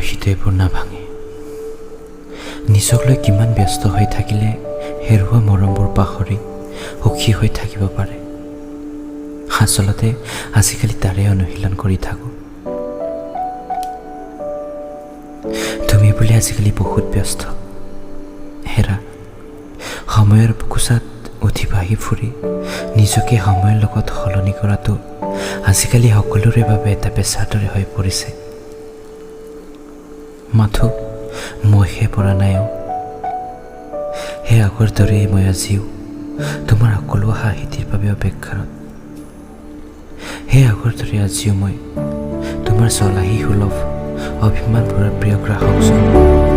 হৃদয়বোৰ নাভাঙে। নিজক লৈ কিমান ব্যস্ত হৈ থাকিলে হেৰুৱা মৰমবোৰ পাহৰি সুখী হৈ থাকিব পাৰে, আচলতে আজিকালি তাৰে অনুশীলন কৰি থাকোঁ। তুমি বোলে আজিকালি বহুত ব্যস্ত। হেৰা, সময়ৰ বোকোচাত উঠি ভাহি ফুৰি নিজকে সময়ৰ লগত সলনি কৰাটো আজিকালি সকলোৰে বাবে এটা পেছাৰ দৰে হৈ পৰিছে। মাথো মইহে পৰা নাই অ'। সেই আগৰ দৰেই মই আজিও তোমাৰ সকলো হাঁহিটিৰ বাবে অপেক্ষাৰত। সেই আগৰ দৰে আজিও মই তোমাৰ চলাহী সুলভ অভিমানবোৰৰ প্ৰিয় গ্ৰাহকজন।